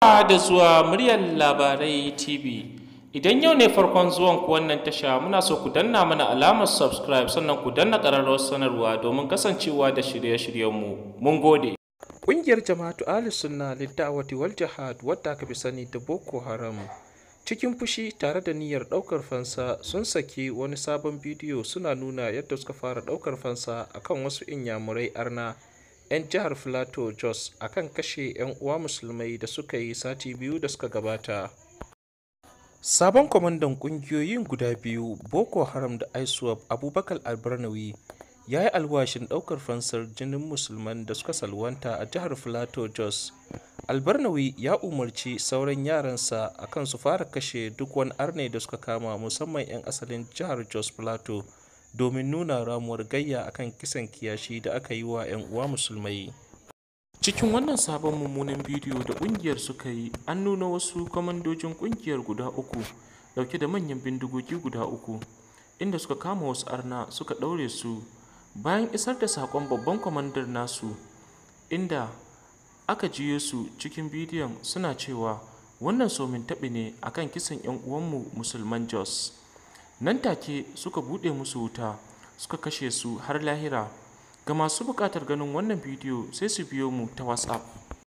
Da zuwa muryar Labarai TV. Idan yau ne farkon zuwan ku wannan tasha, muna so ku danna mana alamar subscribe, sannan ku danna ƙararrawar sanarwa domin kasancewa da shirye-shiryenmu. Mun gode. Ƙungiyar Jama'atu Ahlus Sunna Lidda'awati wal Jihad, wadda aka fi sani da Boko Haram, cikin fushi tare da niyyar ɗaukar fansa, sun saki wani sabon bidiyo suna nuna yadda suka fara ɗaukar fansa akan wasu Inyamurai arna 'yan jihar Filato Jos akan kashe 'yan uwa Musulmai da suka yi sati 2 da suka gabata. Sabon kwamandan ƙungiyoyin guda biyu, Boko Haram da ISWAP, Abubakar Albarnawi, ya yi alwashin ɗaukar fansar jinin Musulman da suka salwanta a jihar Filato Jos. Albarnawi ya umarci sauran yaransa akan su fara kashe duk wani arne da suka kama, musamman 'yan asalin jihar Jos Plateau, domin nuna ramuwar gayya akan kisan kiyashi da aka yi wa 'yan uwa Musulmai. Cikin wannan sabon mummunan bidiyo da ƙungiyar suka yi, an nuna wasu kwamandojin ƙungiyar guda uku ɗauke da manyan bindigogi guda uku, inda suka kama wasu arna suka ɗaure su bayan isar da saƙon babban kwamandan nasu, inda aka jiyo su cikin bidiyon suna cewa wannan somin taɓi ne akan kisan 'yan uwanmu Musulman Jos. Nan take suka buɗe musu wuta suka kashe su har lahira. Ga masu buƙatar ganin wannan bidiyo, sai su biyo mu ta WhatsApp.